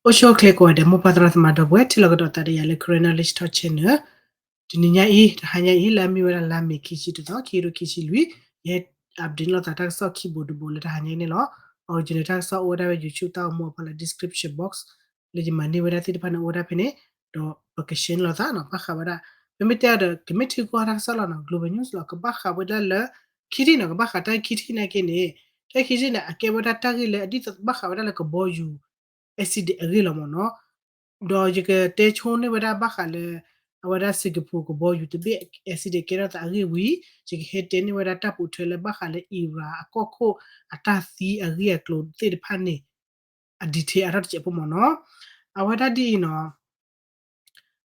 အိၣ်ဆူၣ်အိၣ်ချ့ကိးဂၤဒဲး မိၢ်ပၢ်သရၣ်သမါဒီပုၢ်ဝဲၢ် ထံၣ်လိာ်ကဒီးသးဒီးယၤလၢ Karen Knowledge Talk Channel. တနံၤညါအံၤ တဟါညါအံၤ လၢအမ့ၢ်ဝဲဒၣ်လါမ့ၤ ခံဆံတသီ ခံကထိခံဆံလွံၢ်, ယဟဲ update လိာ်သးတၢ်ကစီၣ်ခံဘိတဘိလၢတဟါညါအံၤန့ၣ်လီၤ. Original တၢ်ကစီၣ်အိၣ်ဝဲဒၣ်ဝဲ YouTube တၢ်အိၣ်မူအဖီလာ် description box လၢယမၤန့ၢ်ဝဲဒၣ်သ့ၣ်တဖၣ်န့ၣ် အိၣ်ဝဲဒၣ်ဖဲန့ၣ်, ဒီးပက share လိာ်သးနီၤ ဘၣ်ဃးဝဲဒၣ်, ပမ့ၢ်တဲအီၤဒီး ကမ့ၢ်ထံကီၢ်တၢ်ကစီၣ်လီၤနီၤ Global News လီၤ ကဘၣ်ဃးဝဲဒၣ်လၢ ခံထံၣ်နီၤ ကဘၣ်ဃးတၢ်ခံထံၣ်နာ်က့န့ၣ်, တၢ်ခံထံၣ်န့ၣ် အကဲဝဲဒၣ်တၢ်ဂ့ၢ်လၢအဒ်သိးဘၣ်ဃးဝဲဒၣ်လၢကဘီယူၤ accident အဂ့ၢ်လီၤမ့ၢ်နီၤ. ဒီးယကတဲဆိန့ၢ်ဝဲဒၣ်ဘၣ်ဃးလၢ အဝဲဒၣ် Singapore ကဘီယူၤတဘ့ၣ် accident ကဲထီၣ်သးအဂ့ၢ်ဝံၤ, ယကဟဲတဲန့ၢ်ဝဲဒၣ်တၢ်ပိာ်ထွဲလၢဘၣ်ဃးလၢ Iran အကီၢ်ခိၣ်အတၢ်သံအဂ့ၢ်အကျိၤသ့ၣ်တဖၣ်န့ၣ် အ detail အါထီၣ်တစဲးဖိမ့ၢ်နီၤ. အဝဲဒၣ်ဒ်အံၤနီၤ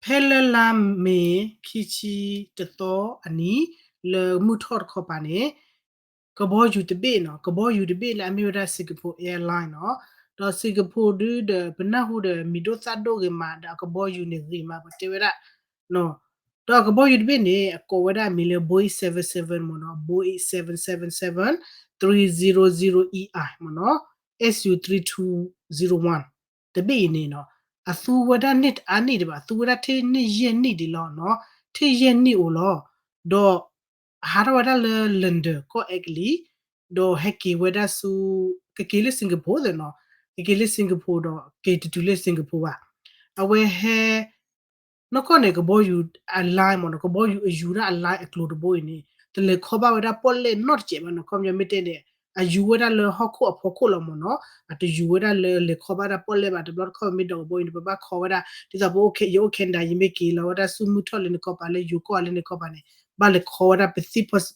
ဖဲလၢလါမ့ၤခံဆံတသီအနံၤ လၢမုၢ်ထီၣ်တခီပၤန့ၣ် ကဘီယူၤတဘ့ၣ်နီၤ ကဘီယူၤတဘ့ၣ်လၢအမ့ၢ်ဝဲဒၣ် Singapore Airline နီၤ, ဒီး Singapore ဒုဒီးပနၢ်ဟူဒီးမံၤဒိၣ်သၣ်ဒိၣ်ဂ့ၤမး ဒီးအကဘီယူၤန့ၣ်ဂ့ၤမး ပတဲဝဲဒၣ် ဒီးကဘီယူၤတဘ့ၣ်န့ၣ် အကိးဝဲဒၣ်အမံၤလၢ Boeing seven seven မ့ၢ်နီၤ Boeing seven seven seven three zero zero E I မ့ၢ်နီၤ S U three two zero one တဘ့ၣ်အံၤန့ၣ်နီၤ အသူဝဲဒၣ်န့ၢ်တအါနံၣ်ဒံးဘၣ် အသူဝဲဒၣ်ထဲန့ၢ်ယဲၢ်နံၣ်ဒံးလီၤနီၤ ထဲယဲၢ်နံၣ်အိၣ်လီၤ. ဒီး ဟးထီၣ်ဝဲဒၣ်လၢ London ကီၢ်အဲကလံး ဒီးဟဲက့ၤဝဲဒၣ်ဆူ ကက့ၤလၢ Singapore သ့ၣ်နီၤ ကက့ၤလၢ Singapore ဒီးက့ၤတတုၤလၢ Singapore ဘၣ်. အဝဲဟဲ နီၢ်ကီၢ်န့ၣ် ကဘီယူၤအ line မ့ၢ်နီၤ ကဘီယူၤအယူၤဒၣ်အ line အကျိၤတဘိအံၤန့ၣ် တလဲၤခီဘၣ်ဝဲဒၣ်ပီၣ်လဲၣ်နီတစဲးဘၣ်နီၤ ခီပညီမ့ၢ်တဲန့ၣ် အယူၤဝဲဒၣ်လၢဟီၣ်ခိၣ်အဖီခိၣ်လီၤမ့ၢ်နီၤ အတယူၤဝဲဒၣ်လၢလဲၤခီဘၣ်ဒၣ်ပီၣ်လဲၣ်ဘၣ် တဘျီတခီၣ်မ့ၢ်ဒိးကဘီယူၤန့ၣ် ပဘၣ်ခီဝဲဒၣ် ဒ်သိးပအိၣ် ယအိၣ် Canada ယမ့ၢ်က့ၤလီၤဝဲဒၣ်ဆူမုၢ်ထီၣ်လၢနကီၢ်ပၤလၢယိၤကီၢ်လၢနကီၢ်ပၤန့ၣ် ဘၣ်လဲၤခီဝဲဒၣ်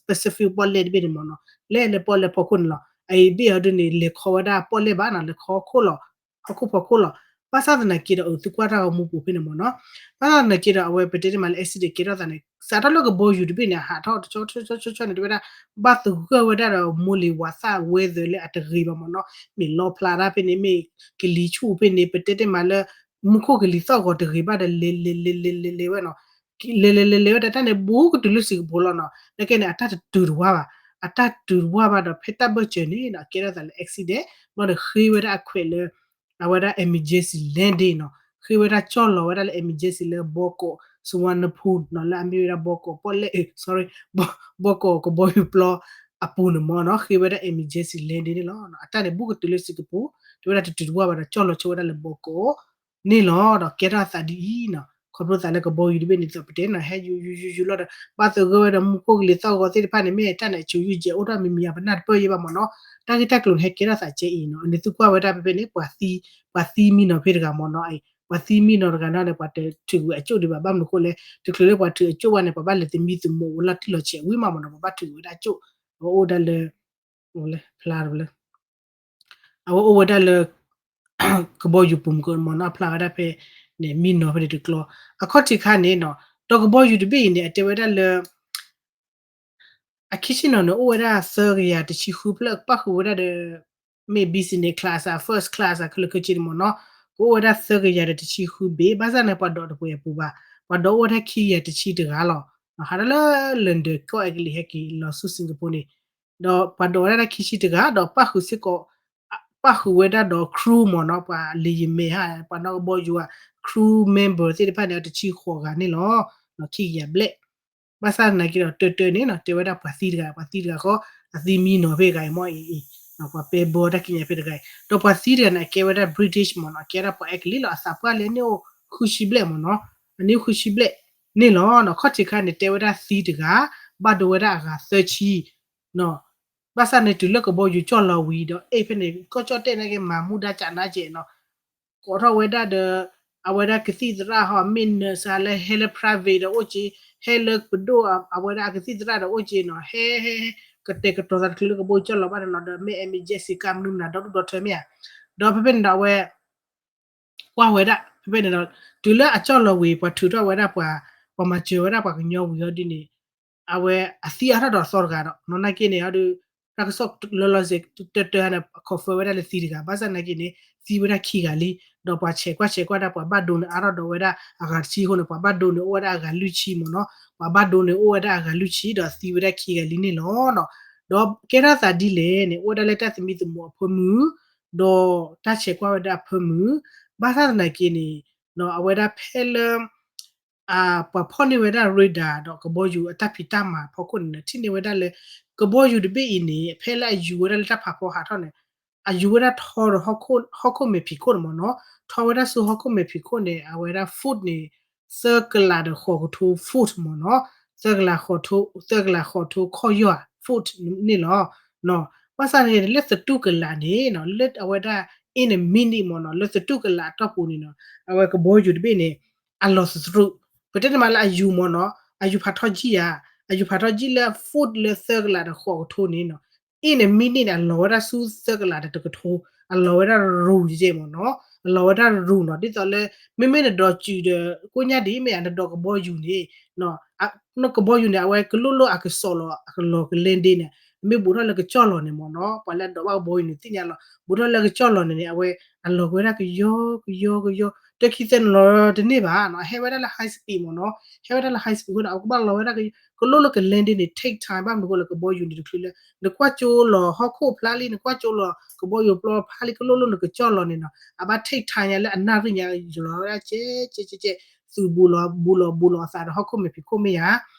Pacific ပီၣ်လဲၣ်တဘ့ၣ်န့ၣ်မ့ၢ်နီၤ လဲၤလၢပီၣ်လဲၣ်ဖီခိၣ်န့ၣ်လီၤ အအံၤဘ့ၣ်အီၤဒ်န့ၣ် လဲၤခီဝဲဒၣ်ပီၣ်လဲၣ်ဘၣ်နီၤ လဲၤခီဟီၣ်ခိၣ်လီၤ ဟီၣ်ခိၣ်ဖီခိၣ်လီၤ ဘၣ်ဆၣ်သနာ်က့ဒီး အသုကွၢ်တၢ်ဂီၤမူပူၤဖဲန့ၣ်မ့ၢ်နီၤ ဘၣ်ဆၣ်သနာ်က့ဒီး အဝဲပတဲတ့ၢ်မးလၢ accident ကဲထီၣ်သးန့ၣ် စးထီၣ်လၢကဘီယူၤတဘ့ၣ်န့ၣ် အဟးထီၣ်တဆီဆီဆီဆီန့ၣ် တဲဝဲဒၣ် ဘၣ်သဂၢၢ်ဝဲဒၣ်ဒီးမိၢ်လံၤဝၤသၣ် weather လၢအတဂ့ၤဘၣ်မ့ၢ်နီၤ မ့ၢ်လီဖျါတၢ်ဖဲန့ၣ် မ့ၢ်ကလံၤဆူၣ်ဖဲန့ၣ် ပတဲတ့ၢ်မးလၢ မူခိၣ်ကလံၤသီၣ်ဂီၤတဂ့ၤဘၣ်ဒီး လဲၤလဲၤလဲၤလဲၤလဲၤလဲၤဝဲနီၤ လဲၤလဲၤလဲၤလဲၤဝဲဒီး တၢ်န့ၣ်ဘူးကတုၤလၢ Singapore လီၤနီၤ နကဲန့ၣ် အတၢ်တတုၤတဝါဘၣ် အတၢ်တတုၤတဝါဘၣ်ဒီး ဖဲတၢ်ဘၢၣ်စၢၤန့ၣ်နီၤ ကဲထီၣ်သးလၢ accident ဘျီဒီးဃ့ဝဲဒၣ်အခွဲးလၢ အဝဲဒၣ် emergency landing နီၤ ဃ့ဝဲဒၣ်ကၠီၣ်လီၤဝဲဒၣ်လၢ emergency လၢဘီကီး Suvarnabhumi နီၤ လၢအမ့ၢ်ဝဲဒၣ်ဘီကီးပီၣ်လဲၣ် sorry ဘီကီးကဘီယူၤပျီအပူၤန့ၣ်မ့ၢ်နီၤ ဃ့ဝဲဒၣ် emergency landing န့ၣ်လီၤ. အတၢ်န့ၣ်ဘူးကတုၤလၢ Singapore တဲဝဲဒၣ်တတုၤတဝါဘၣ်ဒီး ကၠီၣ်လီၤဆိဝဲဒၣ်လၢဘီကီးန့ၣ်လီၤ. ဒီးကဲထီၣ်အသးဒ်အံၤနီၤ ခီဖျိသးလၢကဘီယူၤတဘ့ၣ်န့ၣ် သိးပတဲနီၤ ဟဲယူၤယူၤယူၤယူၤလီၤဒီး ဘၣ်သဂၢၢ်ဝဲဒီးမူခိၣ်ကလံၤသီၣ်ဂီၤသ့ၣ်တဖၣ်န့ၣ် မ့ၢ်တၢ်န့ၣ် အစိၤယုၢ်ယဲၢ်အိၣ်ထီၣ်မံၤမံၤ ပနၢ်တပၢၢ်ယဲၢ်ဘၣ်မ့ၢ်နီၤ တၢ်ဂ့ၢ်တၢ်ကျိၤန့ၣ် ဟဲကဲထီၣ်သးကဲအံၤနီၤ နသုကွၢ်ဝဲဒၣ်ဖဲဖဲန့ၣ် ပှၤသံ ပှၤသံမံနီၤဖဲတဂၤမ့ၢ်နီၤ ပှၤသံမံနီၤတဂၤနီၤန့ၣ် ပှၤတထုးကွံာ်အကၠိၣ်ဒံးဘၣ် ဘၣ်မနုၤအဃိလဲၣ် တချုးလၢပှၤထုးအကၠိၣ်ဘၣ်န့ၣ် ပှၤဘၣ်လဲၤသမံသမိးဝဲလီၤတံၢ်လီၤဆဲးဝံၤမးမ့ၢ်နီၤ ပှၤဘၣ်ထုးဝဲဒၣ်ကၠိၣ် အဝဲအိၣ်ဝဲဒၣ်လၢ ဖျါတဘျီ အဝဲအိၣ်ဝဲဒၣ်လၢ ကဘီယူၤပူၤမုၢ်ကမ့ၢ်နီၤ အဖျါဝဲဒၣ်ဖဲန့ၣ် မံနီၤဖဲန့ၣ်တကျီ အခီၣ်ထံးခါန့ၣ်နီၤ ဒီးကဘီယူၤတဘ့ၣ်အံၤန့ၣ် အတဲဝဲဒၣ်လၢ အခံဆ့ၣ်နီၤန့ၣ် အိၣ်ဝဲဒၣ်သၢကယၤတဆံဃုဖျၢၣ် ပၣ်ဃုာ်ဝဲဒၣ်ဒီး မ့ၢ် business class ဧါ first class ဧါ ခဲလၢာ်ခဲဆ့န့ၣ်မ့ၢ်နီၤ ကအိၣ်ဝဲဒၣ်သၢကယၤဒီးတဆံဃုဘ့ၣ် ဘၣ်ဆၣ်န့ၣ် ပှၤဒိးတပှဲၤအပူၤဘၣ် ပှၤဒိးအိၣ်ဝဲဒၣ်ခံကယၤတဆံတဂၤလီၤ ဟးထီၣ်လၢ London ကီၢ်အဲကလံး ဟဲက့ၤလီၤဆူ Singapore န့ၣ် ဒီးပှၤဒိးဝဲဒၣ်ခံဆံတဂၤ ဒီးပၣ်ဃုာ်စ့ၢ်ကီး ပၣ်ဃုာ်ဝဲဒၣ်ဒီး crew မ့ၢ်နီၤ ပှၤလံာ်ယမဲာ်ဟါ ပှၤနီၣ်ကဘီယူၤဧါ crew member သ့ၣ်တဖၣ်န့ၣ် တဆံဃိးဂၤန့ၣ်လီၤ ခံကယၤဘျဲၣ် ဘၣ်ဆၣ်သနာ်က့ဒီး တၢတၢန့ၣ်နီၤ တဲဝဲဒၣ်ပှၤသံတဂၤ ပှၤသံတဂၤဃီ အသံမံနီၤဖဲတဂၤအံၤမ့ၢ်အံၤအံၤ ပှၤပဲဘၢတၢ်ကံးညာ်ဖဲတဂၤအံၤ ဒီးပှၤသံတဂၤန့ၣ် အကဲဝဲဒၣ် British မ့ၢ်နီၤ အကဲဒၣ်ပှၤအဲကလံးလီၤ အသးပှၢ်လံ အနံၣ်အိၣ်ဃုဆံဘျဲၣ်မ့ၢ်နီၤ အနံၣ်အိၣ်ဃုဆံဘျဲၣ်န့ၣ်လီၤ ခီၣ်ထံးခါန့ၣ် တဲဝဲဒၣ်သံတဂၤ ဘၣ်ဒိဝဲဒၣ်အဂၤသၢဆံ ဘၣ်ဆၣ်န့ၣ်တုၤလၢကဘီယူၤကၠီၣ်လီၤဝံၤဒီး အဲၣ်ဖဲန့ၣ် ကီၢ်ကၠီၣ်တဲၣ်နာ်က့ မၤမူဒါကးနးကဲးနီၤ ကိးထီၣ်ဝဲဒၣ်ဒီး အဝဲဒၣ်ကသံၣ်သရၣ်ဟီ မ့ၢ် nurse ဧါ လၢဟဲလၢ private ဒီးအိၣ်က့ၤ ဟဲလၢပဒိၣ်အဝဲဒၣ်အကသံၣ်သရၣ်ဒီးအိၣ်က့ၤနီၤ ဟဲဟဲဟဲ ကတဲာ်ကတီၤသးတချုးလၢကဘီယူၤကၠီၣ်လီၤဘၣ်န့ၣ်လီၤ ဒီးမ့ၢ် emergency ကါမနုၤမနုၤ ဒီဒူၣ်ဒီထၢမ့ၢ်ဧါ ဒီးဖဲဖဲန့ၣ်ဒီးအဝဲ ကွၢ်ဝဲဒၣ် ဖဲဖဲန့ၣ်ဒီး တုၤလၢအကၠီၣ်လီၤဝံၤ ပှၤထုးထီၣ်ဝဲဒၣ်ပှၤ ပှၤမၤစၢၤဝဲဒၣ်ပှၤကညီဝံၤအီၤဒ်န့ၣ် အဝဲအသံအါထီၣ်ဒီးသီတဂၤဒီး နီၢ်နာ်က့န့ၣ်အီၤဒီး တၢ်ကစီၣ်လီၤလီၤဆဲး တၢတၢန့ၣ် confirm ဝဲဒၣ်လၢသံတဂၤ ဘၣ်ဆၣ်နာ်က့န့ၣ် သံဝဲဒၣ်ခံဂၤလံ ဒီးပှၤဆဲးကွၢ်ဆဲးကွၢ်ဒၣ် ပှၤဘၣ်ဒိန့ၣ်အါထီၣ်ဒီးဝဲဒၣ်အဂၤတဆံအဃိန့ၣ် ပှၤဘၣ်ဒိန့ၣ်အိၣ်ဝဲဒၣ်အဂၤလွံၢ်ဆံမ့ၢ်နီၤ ပှၤဘၣ်ဒိန့ၣ်အိၣ်ဝဲဒၣ်အဂၤလွံၢ်ဆံ ဒီးသံဝဲဒၣ်ခံဂၤလံန့ၣ်လီၤ. ဒီးကဲထီၣ်သးဒ်လဲၣ်န့ၣ် အိၣ်ဝဲဒၣ်လၢတၢ်သမံသမိးအဖၢမုၢ် ဒီးတၢ်ဆဲးကွၢ်ဝဲဒၣ်အဖၢမုၢ် ဘၣ်ဆၣ်သနာ်က့န့ၣ် အဝဲဒၣ်ဖဲလၢ ပှၤဖီၣ်န့ၢ်ဝဲဒၣ် radar ဒီးကဘီယူၤအတၢ်ဖံးတၢ်မၤအဖီခိၣ်န့ၣ် ထံၣ်န့ၢ်ဝဲဒၣ်လၢ ကဘီယူၤတဘ့ၣ်အံၤန့ၣ် ဖဲလၢအယူၤဝဲဒၣ်လၢတၢ်ဖးဖီဟးထီၣ်န့ၣ် အယူၤဝဲဒၣ်ထီဒီးဟီၣ်ခိၣ်မဲာ်ဖံးခိၣ်န့ၣ်မ့ၢ်နီၤ, ထီဝဲဒၣ်ဆူဟီၣ်ခိၣ်မဲာ်ဖံးခိၣ်န့ၣ် အဝဲဒၣ် foot န့ၣ် သၢကလးဒီးဃိးကထိ foot မ့ၢ်နီၤ, သၢကလးဃိးထိ သၢကလးဃိးထိခီၣ်ယီၢ် foot န့ၣ်လီၤ. ဘၣ်ဆၣ်န့ၣ် လၢသတူၢ်ကလးန့ၣ်နီၤ လၢအဝဲဒၣ် in a minute မ့ၢ်နီၤ လၢသတူၢ်ကလးအတီၢ်ပူၤန့ၣ်နီၤ အဝဲကဘီယူၤတဘ့ၣ်န့ၣ် အလီၤသတြူး, ပတဲန့ၣ်မးလၢအယူၤမ့ၢ်နီၤ အယူၤဖးထီၣ်ယံာ်ဧါ, အယူၤဖးထီၣ်ယံာ်လၢ foot လၢသၢကလးဒီးဃိးကထိန့ၣ်နီၤ in a minute န့ၣ် အလီၤဝဲဒၣ်ဆူသၢကလးဒီးတကထိ, အလီၤဝဲဒၣ်ရူၢ်ကဲမ့ၢ်နီၤ, အလီၤဝဲဒၣ်ရူၢ်နီၤ ဒ်သိးလၢ မ့မ့ၢ်နဒိးစုၤဒီး ကိးညါဒ်မ့ၢ်ဧါ နဒိးကဘီယူၤန့ၣ် နကဘီယူၤန့ၣ် အဝဲကလိၣ်လိၣ်အကစီၣ်လီၤ အကလီၤကလဲဒ့န့ၣ် မ့ၢ်ဘူးထီၣ်လၢကစီၣ်လီၤန့ၣ်မ့ၢ်နီၤ ပှၤလၢအဒိးဘၣ်ကဘီယူၤန့ၣ်သ့ၣ်ညါလီၤ ဘူးထီၣ်လၢကစီၣ်လီၤန့ၣ်န့ၣ် အဝဲ အလီၤကဝဲဒၣ်ကယီကယီကယီ တခံသၢနလီၤတန့ၢ်ဘၣ်နီၤ အဟဲဝဲဒၣ်လၢ high speed မ့ၢ်နီၤ ဟဲဝဲဒၣ်လၢ high speed အဃိန့ၣ် အကဘၣ်လီၤဝဲဒၣ်ကယီ ကလိၣ်လိၣ်ကလဲဒ့န့ၣ် take time ဘၣ်မနုၤအဃိလၢကဘီယူၤန့ၣ်တချုးလၢ နကွၢ်ကၠိလီၤဟီၣ်ခိၣ်ဖျါလံ နကွၢ်ကၠိလီၤကဘီယူၤပျီဖျါလံ ကလိၣ်လိၣ်နကစီၣ်လီၤန့ၣ်နီၤ အဘၣ် take time ညါလၢအနၣ်ရံၣ်ညါလီၤဝဲဒၣ်ကဲကဲကဲကဲ သုးဘူးလီၤဘူးလီၤဘူးလီၤအသးဒီးဟီၣ်ခိၣ်မဲာ်ဖံးခိၣ်မ့ၢ်ဧါ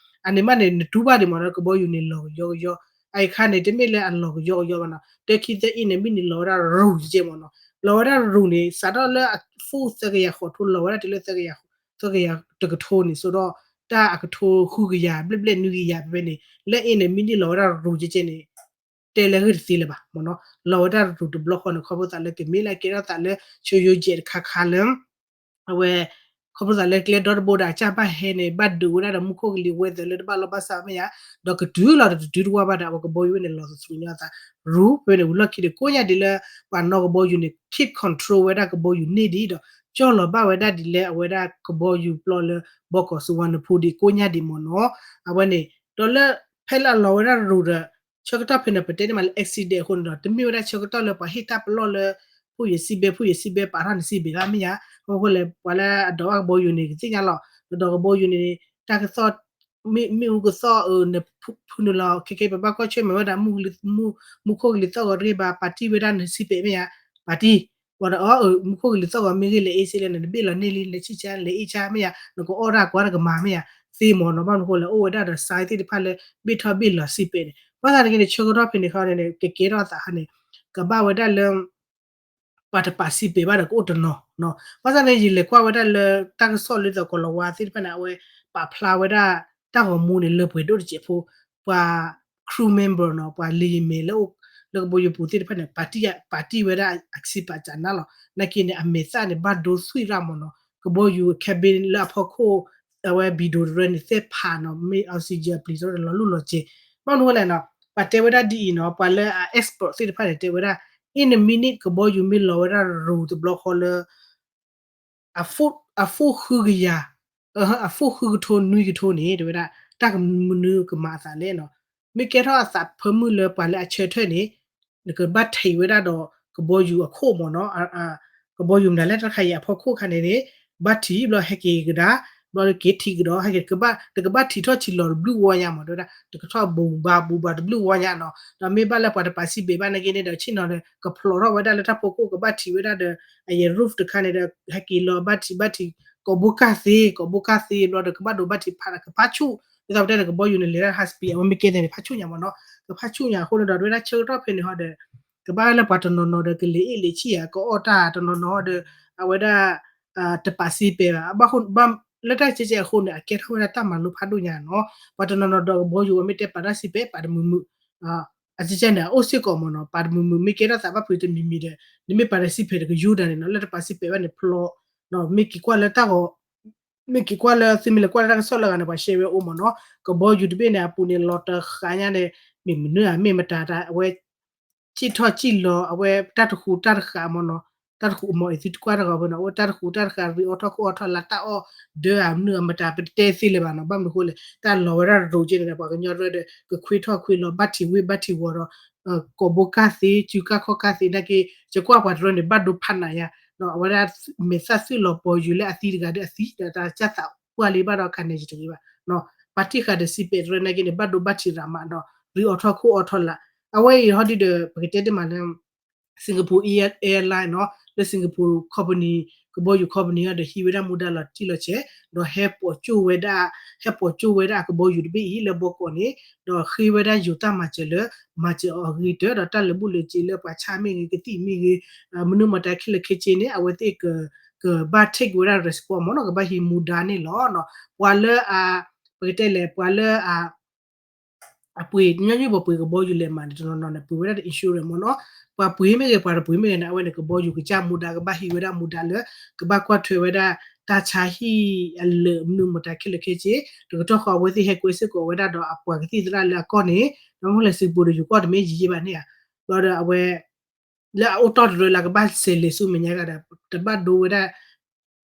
အန့ၣ်မးန့ၣ် နတူၢ်ဘၣ်ဒံးမ့ၢ်နီၤ ကဘီယူၤန့ၣ်လီၤကယီကယီ အအံၤခါန့ၣ် တမ့ၢ်လၢအလီၤကယီကယီဘၣ်နီၤ တခံသၢ in a minute န့ၣ် လီၤဝဲဒၣ်ရူၢ်ကဲမ့ၢ်နီၤ လီၤဝဲဒၣ်ရူၢ်န့ၣ် စးထီၣ်လၢအ foot သၢကယၤဃိးထိ လီၤဝဲဒၣ်တုၤလၢ သၢကယၤတကထိန့ၣ် ဆိဒီး တၢ်အကထိဃုကယၤ ဘျဲၣ်ဘျဲၣ်နွံကယၤဖဲဖဲန့ၣ် လၢ in a minute န့ၣ် လီၤဝဲဒၣ်ရူၢ်ကဲကဲန့ၣ် တဲလၢဂ့ၢ်တသ့လၢၤဘၣ်မ့ၢ်နီၤ လီၤဝဲဒၣ်ရူၢ်တဘျီဃီန့ၣ် ခီဖျိသးလၢကမ့ၢ်လၢကဲထီၣ်သးလၢ ဆူယိယဲၣ်တခါခါလၢ အဝဲ ခီဖျိသးလၢကျဲဒီတဘိဒီးအကစၢ်ဘၣ်ဟဲန့ၣ် ဘၣ်ဒုးဝဲဒၣ်ဒီးမူခိၣ်ကလံၤ weather လၢတဘၣ်လီၢ်ဘၣ်စးမ့ၢ်ဧါ ဒီးကတုၤလီၤတတုၤတဝါဘၣ်ဒီး အဝဲကဘီယူၤဝဲန့ၣ် လီၤသတြူးညီအသး ရူၢ်ဖဲန့ၣ် ဝံၤလီၢ်ခံဒီးကိးညါဒ်လၢ ပှၤနီၣ်ကဘီယူၤန့ၣ် keep control ဝဲဒၣ်ကဘီယူၤန့ၢ်ဒံးဒီး ကၠီၣ်လီၤဘၣ်ဝဲဒၣ်ဒ်လၢအဝဲဒၣ်ကဘီယူၤပျီလၢ ဘီကီးစူဝါနဖိဒံးကိးညါဒံးမ့ၢ်နီၤ အဝဲန့ၣ် ဒီးလၢ ဖဲလၢအလီၤဝဲဒၣ်ရူၢ်ဒီး ဆၢကတီၢ်ဖဲန့ၣ် ပတဲန့ၣ်မးလၢ accident အဃိန့ၣ်ဒီး တမ့ၢ်ဝဲဒၣ်ဆၢကတီၢ်လၢပှၤဟ့ၣ်တၢ်ပလီၢ်လၢ ဖှိၣ်ယစံဘဲ ဖှိၣ်ယစံဘဲ ပာ်ထီၣ်နစံဘဲဘၣ်မ့ၢ်ဧါ အဃိလဲၣ် ပှၤလၢအဒိးဘၣ်ကဘီယူၤန့ၣ် ကသ့ၣ်ညါလီၤ နဒိးကဘီယူၤန့ၣ် တၢ်ကသီၣ် မ့ၣ်အူကသီၣ်အၢ နဖုနုာ်လီၤ ခဲကဲ ပဘၣ်ကွၢ်ဆၢၣ်မဲာ်ဝဲဒၣ် မူခိၣ်ကလံၤသီၣ်ဂီၤတဂ့ၤဘၣ် ပာ်တံၢ်ဝဲဒၣ်နစံဘဲမ့ၢ်ဧါ ပာ်တံၢ် ဝံၤဒီးအီ မူခိၣ်ကလံၤသီၣ်ဂီၤမ့ၢ်ဂ့ၤလဲၤအ့ၣ်စ့လဲၣ် နဘ့ၣ်လီၤန့ၢ်လံ လဲၤဆံၣ်ဆါ လဲၤအ့ၣ်ဆါမ့ၢ်ဧါ နကအီၣ်တၢ်ကွၢ်တၢ်ကမၤမ့ၢ်ဧါ သ့မ့ၢ်နီၤ ဘၣ်မနုၤဃိလဲၣ် အိၣ်ဝဲဒၣ်ဒီး sign သ့ၣ်တဖၣ်လၢ ဘ့ၣ်ထီၣ်ဘ့ၣ်လီၤစံဘဲန့ၣ် ဘၣ်ဆၣ်သနာ်က့န့ၣ် ဆၢကတီၢ်ဖဲန့ၣ်ခီန့ၣ် ကကဲထီၣ်သးခါန့ၣ် ကဘၣ်ဝဲဒၣ်လၢ ပှၤတပာ်စံဘဲဘၣ်ဒီးကအိၣ်တနီၤ ဘၣ်ဆၣ်န့ၣ် ယလဲၤကွၢ်ဝဲဒၣ်လၢတၢ်ကစီၣ်လၢသကိးလီၤဝါသ့ၣ်တဖၣ်န့ၣ် အဝဲပာ်ဖျါဝဲဒၣ် တၢ်ဂီၤမူန့ၣ် လၢပှဲၤဒိၣ်တစဲးဖိ ပှၤ crew member နီၤ ပှၤလံၤမဲာ်လၢ လၢကဘီယူၤပူၤသ့ၣ်တဖၣ်န့ၣ် ပာ်တံၢ်ဝဲဒၣ်အစံးပာ်စးနါလီၤ နာ်က့န့ၣ် အမဲာ်သၣ်န့ၣ် ဘၣ်ဒိသွံၣ်ရၣ်မ့ၢ်နီၤ ကဘီယူၤ cabin လၢအဖီခိၣ် အဝဲ window တရၢန့ၣ် သဲၣ်ဖးနီၤ မ့ၢ် oxygen အပျံၤတရၢန့ၣ် လီၤလူၢ်လီၤစဲၤ ဘၣ်မနုၤဃိလဲၣ်နီၤ ပှၤတဲဝဲဒၣ်ဒ်အံၤနီၤ ပှၤလၢအ expert သ့ၣ်တဖၣ်န့ၣ် တဲဝဲဒၣ် in a minute ကဘီယူၤမ့ၢ်လီၤဝဲဒၣ်ရူၢ်တဘျီဃီလၢ အ foot ဃုကယၤ အ foot ဃုကထိနွံကထိန့ၣ် တဲဝဲဒၣ် တၢ်ကမနုၤကမၤအသးလဲၣ်နီၤ မ့ၢ်ကဲထီၣ်အသးဖၢမုၢ်လၢပှၤလၢအဆၢထၢၣ်န့ၣ် နကဘၣ်ထံးဝဲဒၣ်ဒီးကဘီယူၤအခိၣ်မ့ၢ်နီၤ ကဘီယူၤမနုၤလဲၣ်တခါအံၤအဖီခိၣ်ခါန့ၣ်န့ၣ် ဘၣ်ထံးဘျီဟဲက့ၤကဒါ ဘျီက့ၤထံးကဒီး ဟဲက့ၤတကဘၣ်ထံးထီၣ်ဆံးလီၤတဘျုးဝီညါမ့ၢ် တဲဝဲဒၣ် တကထီၣ်ဘူးဘၣ်ဘူးဘၣ်တဘျုးဝီညါနီၤ ဒီးမ့ၢ်ဘၣ်လၢပှၤတပာ်စံဘဲဘၣ်နာ်က့န့ၣ်ဒီး ဆ့ၣ်နီၤဒီး ကဖျိးထီၣ်ဝဲဒၣ်လၢတၢ်ဖီခိၣ် ကဘၣ်ထံးဝဲဒၣ်ဒီး အယဲၢ် roof တခါန့ၣ်ဒီး ဟဲက့ၤလီၤဘၣ်ထံးဘၣ်ထံး ကိးဘိကၢ်သ့ ကိးဘိကၢ်သ့ဘျီဒီး ကဘၣ်ဒိဘၣ်ထံးဖး ကဖးဆူၣ် ဒ်သိးပတဲန့ၣ် ကဘီယူၤန့ၣ် လဲၤဒၣ် high speed အဝဲမ့ၢ်ကဲသ့ၣ်န့ၣ် ဖးဆူၣ်ညါမ့ၢ်နီၤ ကဖးဆူၣ်ညါအဃိန့ၣ်ဒီး တဲဝဲဒၣ်ဆၢကတီၢ်ဖဲန့ၣ်ဟီဒီး ကဘၣ်လၢပှၤတနီၤနီၤဒီး ကလဲၤအ့ၣ်လဲၤဆံၣ်ဧါ ကအီၣ်တၢ်တနီၤနီၤဒီး အဝဲဒၣ် တပာ်စံဘဲဘၣ် ဘၣ်ဃိ လၢတၢ်ကဲကဲအဃိန့ၣ် အကဲထီၣ်ဝဲဒၣ်တၢ်မၤလိဖးဒိၣ်ညါနီၤ ပှၤတနီၤနီၤဒီးကဘီယူၤ အမ့ၢ်တဲပာ်တၢ်စံဘဲ ပာ်တမုာ်မုာ် အကဲကဲန့ၣ် အအိၣ်စ့ၢ်ကီးမ့ၢ်နီၤ ပာ်တမုာ်မုာ် မ့ၢ်ကဲထီၣ်သးဘၣ်ဖုးတမံၤမံၤဒီး နမ့ၢ်ပာ်တၢ်စံဘဲဒီးကယူဒၣ်န့ၣ်နီၤ လၢတပာ်စံဘဲဘၣ်န့ၣ်ဖျိ မ့ၢ်က့ၤကွၢ်လၢတၢ်ဂီၤ မ့ၢ်က့ၤကွၢ်လၢ သုမ့ၢ်လဲၤကွၢ်လၢတၢ်ကစီၣ်လၢအဂၤန့ၣ် ပှၤရှဲဝဲအိၣ်မ့ၢ်နီၤ ကဘီယူၤတဘ့ၣ်န့ၣ် အပူၤန့ၣ် လီၤတဃာ်ညါန့ၣ် မ့ၢ်မနုၤဧါ မ့ၢ်မတၤတၢ် အဝဲ စံၣ်ထီၣ်စံၣ်လီၤ အဝဲတၢ်တဃူးတၢ်တဃာ်မ့ၢ်နီၤ တၢ်တဃူးအမီၤအံၤသုတကွၢ်တဂီၤဖဲနီၤ အဝဲတၢ်တဃူးတၢ်တဃာ် ရံးအီၣ်ထီၣ်ခိၣ်အီၣ်ထီၣ်လၢတၢ်အီၣ်ဒၢဧါ မနုၤဧါမတၤ ပတဲသ့လၢၤဘၣ်နီၤ ဘၣ်မနုၤဃိလဲၣ် တၢ်လီၤဝဲဒၣ်ရိးက့န့ၣ်ဒီး ပှၤကညီတရၢဒီး ကခွ့ထီၣ်ခွ့လီၤ ဘၣ်ထံးဝ့ၢ်ဘၣ်ထံးဝီၤဒီး ကိးဘိကၢ်သ့ စုကၢ်ခီၣ်ကၢ်သ့ နာ်က့ ယကွၢ်ပှၤတရၢန့ၣ် ဘၣ်ဒိဖးနးယါ အဝဲဒၣ် မဲာ်သၣ်သွံၣ်လီၤပီၤယိၤလၢအသံတဂၤဒီးအသံဒီး တၢ်ကၢ်သးပှၢ်လံဘၣ်ဒီး ခါန့ၣ်ယတဂ့ၤဘၣ် ပာ်တံၢ်ဃာ်ဒီးစံးပဲာ်တရၢနာ်က့န့ၣ် ဘၣ်ဒိဘၣ်ထံးရးမးဒီး ရံးအီၣ်ထီၣ်ခိၣ်အီၣ်ထီၣ်လၢ အဝဲအံၤဟီဒုဒီး ပကတဲတ့ၢ်မးလၢ Singapore Airline နီၤ လၢ Singapore company ကဘီယူၤ company အံၤဒီးဟံးဝဲဒၣ်မူဒါလီၤတံၢ်လီၤဆဲး ဒီးဟဲပိာ်ကၠိၣ်ဝဲဒၣ် ဟဲပိာ်ကၠိၣ်ဝဲဒၣ်အကဘီယူၤတဘ့ၣ်အံၤလၢဘီကီးန့ၣ် ဒီးဃ့ဝဲဒၣ်ယိၤတၢ်မၤစၢၤလၢ မၤစၢၤအီၤအဂ့ၤကတၢၢ် ဒီးတၢ်လၢာ်ဘူၣ်လၢာ်စ့ၤလၢပှၤဆါမ့ၢ်ဂ့ၤ ကသံၣ်မ့ၢ်ဂ့ၤ မနုၤမတၤခဲလၢာ်ခဲဆ့န့ၣ် အဝဲသ့ၣ်က ကဘၣ် take ဝဲဒၣ် response မ့ၢ်နီၤ ကဘၣ်ဟံးမူဒါန့ၣ်လီၤ. ပှၤလၢအ ပကတဲလဲၣ် ပှၤလၢအ အပှ့ၤညီနုၢ်ပှၤပှ့ၤကဘီယူၤလဲၤမးန့ၣ် တနီၤနီၤန့ၣ် ပှ့ၤဝဲဒၣ်ဒီး insurance မ့ၢ်နီၤ ပှၤပှ့ၤမ့ၢ်ဂ့ၤ ပှၤတပှ့ၤမ့ၢ်ဂ့ၤန့ၣ် အဝဲန့ၣ် ကဘီယူၤကစၢ်မူဒါ ကဘၣ်ဟံးဝဲဒၣ်မူဒါလၢ ကဘၣ်ကွၢ်ထွဲဝဲဒၣ် တၢ်ဆါဟံၣ်အလၢာ်မနုၤမတၤခဲလၢာ်ခဲဆ့ တကတီၢ်ဃီအဝဲသ့ၣ်ဟဲကွဲစ့ၢ်ကီးဝဲဒၣ်ဒီး အပှၤကသံၣ်သရၣ်လၢအကီၢ်န့ၣ် ဒီးမ့ၢ်လဲၤစံးပူၤဒီး ယူၤကီၢ်တမ့ၢ်ယံာ်ယံာ်ဘၣ်န့ၣ်ဧါ ဘျီဒီးအဝဲ လၢအအိၣ်တီၢ်တရၢလၢကဘၣ်စဲးလဲၤဆူမဲာ်ညါဂၤဒီး တဘၣ်ဒိဝဲဒၣ်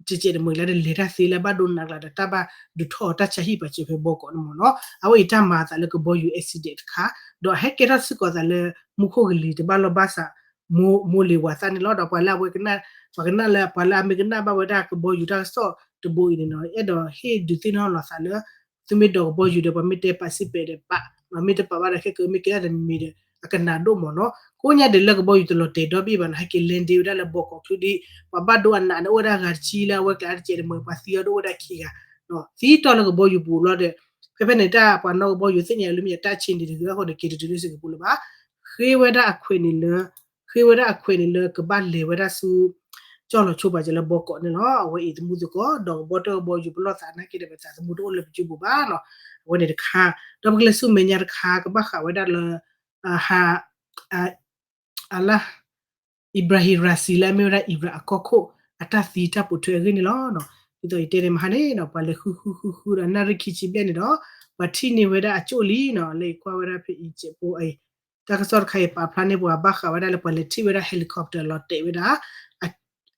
ကကဲးတမုာ်ကျါ တလဲၤတၢ်သ့လၢဘၣ်ဒိနးကျါဒီး တၢ်ဘၣ်ဒုးထီၣ်အီၤတၢ်ဆါဟံၣ်ပာ်စၢၤဖဲဘီကီးန့ၣ်မ့ၢ်နီၤ အဝဲအံၤတၢ်မၤအသးလၢကဘီယူၤ accident တခါ ဒီးအဟဲကဲထီၣ်စ့ၢ်ကီးသးလၢ မူခိၣ်ကလံၤတဘၣ်လီၢ်ဘၣ်စး မိၢ်လ့ၤဝၤသၣ်န့ၣ်လီၤ. ဒီးပှၤလၢအဝဲကနၣ် ပှၤကနၣ်လၢ ပှၤလၢအမ့ၢ်ကနၣ်ဘၣ်ဝဲဒၣ်ကဘီယူၤတၢ်ကစီၣ်တဘိအံၤန့ၣ်နီၤ အဲၣ်ဒိးဟ့ၣ်ဒုးသ့ၣ်နီၣ်လီၤသးလၢ သုမ့ၢ်ဒိးကဘီယူၤဒီး ပှၤမ့ၢ်တဲပာ်စံးပဲာ်ဒီးပာ် မ့ၢ်တပာ်ဘၣ်ဒီးခဲကမ့ၢ်ကဲထီၣ်တမံၤဒီး အကနၣ်ဒိၣ်မ့ၢ်နီၤ ကိးညါဒဲးလၢကဘီယူၤတလီၤတဲာ်ဒီဘ့ၣ်ဘၣ်နီၤ ဟဲက့ၤ land ဝဲဒၣ်လၢဘီကီးချုဒံး ပှၤဘၣ်ဒိအနးန့ၣ် အိၣ်ဝဲဒၣ်ဂၤတဆံလၢအဝဲကျးတကဲးတမုာ် ပှၤသံအီၤဒိၣ်ဝဲဒၣ်ခံဂၤ သံတီၢ်လၢကဘီယူၤပူၤလီၤဒီး ဖဲဖဲန့ၣ်တၢ်ပှၤနီၣ်ကဘီယူၤသ့ၣ်ညါလၢမ့ၢ်ယတၢ်ဆံးန့ၣ်တဂ့ၤအဃိန့ၣ် က့ၤတတုၤလၢစ့ၢ်ကပူၤလၢၤဘၣ် ဃ့ဝဲဒၣ်အခွဲးန့ၣ်လၢ ဃ့ဝဲဒၣ်အခွဲးန့ၣ်လၢကဘၣ်လဲၤဝဲဒၣ်ဆူ ကၠီၣ်လီၤဆိပာ်စၢၤလၢဘီကီးန့ၣ်လီၤ. အဝဲအံၤသမူသကိး ဒီးကဘီတၢ်ကဘီယူၤပလီၢ်သးနာ်က့ဒီး ပသးသမူတအိၣ်လၢပစုပူၤဘၣ်နီၤ အဝဲန့ၣ်တခါ ဒီးပကလဲၤဆူမဲာ်ညါတခါ ကဘၣ်ဃးဝဲဒၣ်လၢ ဟ အလၢ Ebrahim Raisi လၢအမ့ၢ်ဝဲဒၣ် Iran အကီၢ်ခိၣ် အတၢ်သံတၢ်ပိာ်ထွဲအဂ့ၢ်န့ၣ်လီၤ. ဒ်သိးယတဲန့ၣ်မဟါန့ၣ်နီၤ ပှၤလဲၤဃုဃုဃုဃုဒီးနၣ်ရံၣ်ခံဆံဘျဲၣ်န့ၣ်ဒီး ပှၤထံၣ်န့ၢ်ဝဲဒၣ်အကၠိၣ်လံနီၤ လၢယကွၢ်ဝဲဒၣ်ဖဲ Egypt ဖိအံၤ တၢ်ကစီၣ်တခါအံၤပာ်ဖျါန့ၢ်ပှၤဘၣ်ဃးဝဲဒၣ်လၢ ပှၤလဲၤထံၣ်ဝဲဒၣ် helicopter လီၤတဲာ်ဝဲဒၣ်